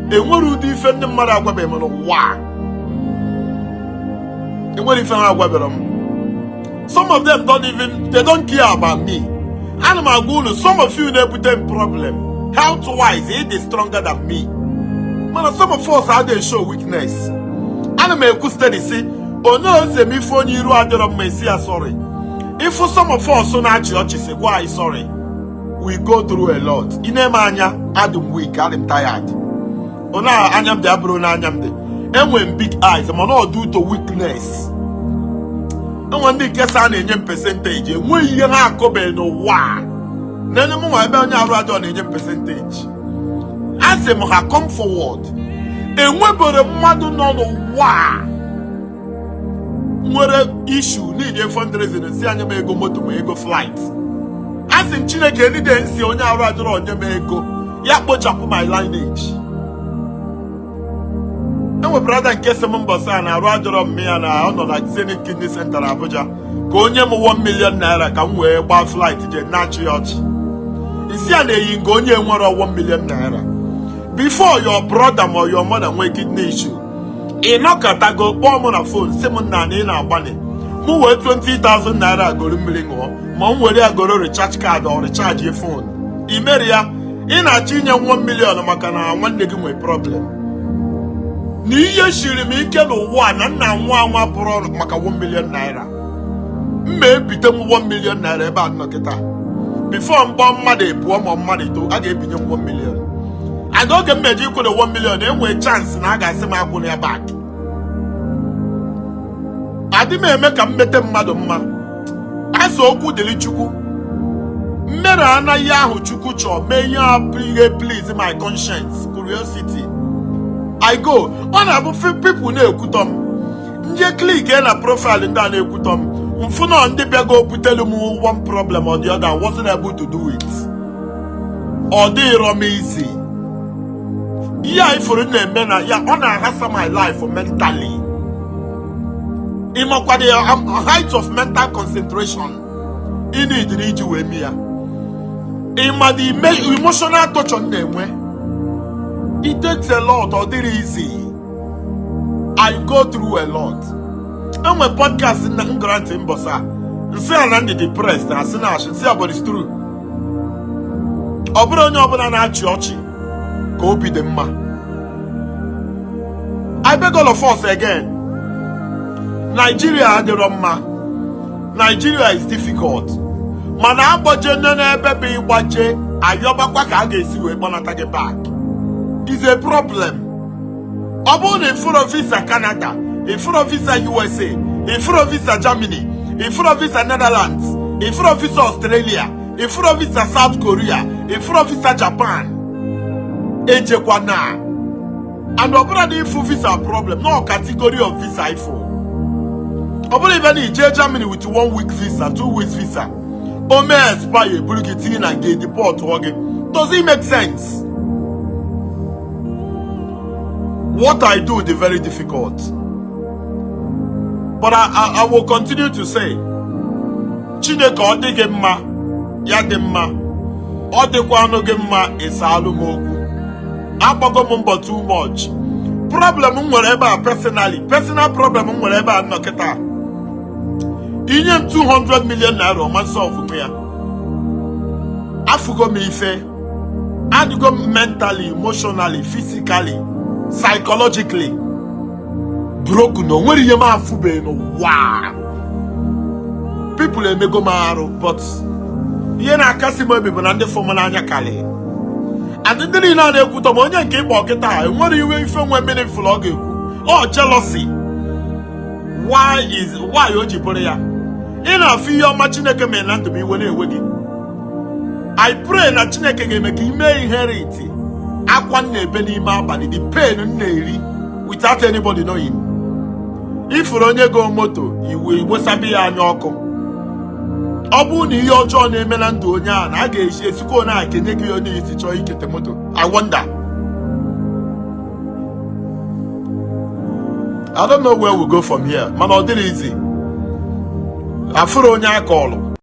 Enwere ụdị ife ndị mmadụ agwabeghị m n'ụwa a. Enwere ife ha agwabere m. Some of them don't even, they don't care about me. Ana m agwa unu, some of you na-ebute m problem health wise, ị dị stronger than me, mana some of us adịghị show weakness. Ana m ekwu steady si onye ose m ife onye iru adịrọ mma esi ya sorry. Ifu some of us na-achị ọchị si gwa anyị sorry. We go through a lot. Ị na-eme anya adị m weak, adị m tired. Onye anya m dị abụrụ na anya m dị enwe m big eyes, mana ọ due to weakness. Enwe ndị nke sa na-enye m percentage, enweghị ihe ha akọbeghị n'ụwa a. Nene m nwa ebe onye arụ adịọ na-enye m percentage. A sị m ha come forward. Enwebere mmadụ nọ n'ụwa a nwere issue n'inye fundraising si anya m ego moto ma ego flight. A sị m Chineke enide nsi onye arụ adịrọ onye m ego ya kpochapụ my lineage. Enwe brother nke sị m mbọsị a na arụ adịrọ m ya na ọ nọ na Zenith Kidney Center Abuja ka onye m 1 million naira ka m wee gbaa flight jee na-achị ya ọchị. Isi a na-eyi nke onye nwere 1 million naira. Before your brother ma your mother nwee kidney issue, ị nọkọtago kpọọ m na phone si m nna na ị na-agbalị mụ wee 20,000 naira agoro mmiri ṅụọ ma m were agoro recharge card ọ recharge phone. I mere ya, ị na-achọ inye 1 million maka na nwanne gị nwee problem. Na ihe shiri m ike n'ụwa na nna nwa nwa bụrụ maka 1 million naira. M ma ebite m 1 million naira ebe a nọ kịta. Before mgbọ mmadụ ebụọ ma mmadụ eto, a ga-ebinye m 1 million. And oge m meji ịkwụrụ 1 million, enwee chance na a ga-asị m akwụrụ ya back. Adị m eme ka m mete mmadụ mma. Asa okwu dịrị Chukwu. Mmere anaghị ahụ Chukwu chọọ mee ihe a ihe please my conscience, curiosity. I go. Ọ na-abụ people na-ekwutọ m. Nje click na profile ndị a na-ekwutọ m. Mfụ na ndị bịago butelu m one problem or the other, I wasn't able to do it. Ọ dịrọ m easy. Ihe a ifuru na-eme na ya ọ na-ahasa my life mentally. Ịmakwa the height of mental concentration ị na-ediri iji wee mee ya. Ịma the emotional torture m na-enwe. It takes a lot, ọ dịrị easy. I go through a lot. Enwe podcast na grant mbọsa nsị a na ndị depressed asị na achị nsị a, but it's true. Ọ bụrụ onye ọbụla na-achị ọchị ka obi dị mma. I beg all of us again. Nigeria adịrọ mma. Nigeria is difficult. Mana agbaje nne n'ebe bụ ịgbaje ayọbakwa ka a ga-esi wee gbanata gị back. Is a problem. Ọ bụrụ na ifuro visa Canada, ifuro visa USA, ifuro visa Germany, ifuro visa Netherlands, ifuro visa Australia, ifuro visa South Korea, ifuro visa Japan, ejekwa na. And ọ bụrụ na ifu visa problem, no category of visa ifo. Ọ bụrụ ibe na ije Germany with 1 week visa, 2 weeks visa, o mee expire eburu gị tinye na nga deport gị. Does it make sense? What I do is very difficult. But I will continue to say, Chineke ọ dị gị mma, ya dị mma. Ọ dịkwa anụ gị mma, ịsa alụ m okwu. Agbago m mbọ too much. Problem m nwere ebe a personally, personal problem m nwere ebe a nọ kịta. Inye m 200 million naira ọma solve m ya. Afụgo m ife. Adịgo m mentally, emotionally, physically, psychologically broken. O nwere ihe m afụbeghị n'ụwa. People emego m arụ, but ihe na-akasị m obi bụ na ndị fụ m n'anya karị. And ndị niile a na-ekwutọ m onye nke ịkpọ kịta enwere iwe ife nwe meaningful ọ ga-ekwu. Ọ jealousy. Why is why o ji bụrụ ya? Ị na-afụ ihe ọma Chineke mere na ndụ m, iwe na-ewe gị. I pray na Chineke ga-eme ka ime inherit akwa m na-ebe n'ime abalị, the pain m na-eri without anybody knowing. Ifuru onye go moto iwe iwesabi ya anya ọkụ. Ọ bụrụ na ihe ọjọọ na-eme na ndụ onye a na a ga-esi esikwa onye a kenye gị onye isi chọọ ikete moto. I wonder. I don't know where we go from here. Mana ọ dịrị easy. Afụrụ onye aka ọlụ.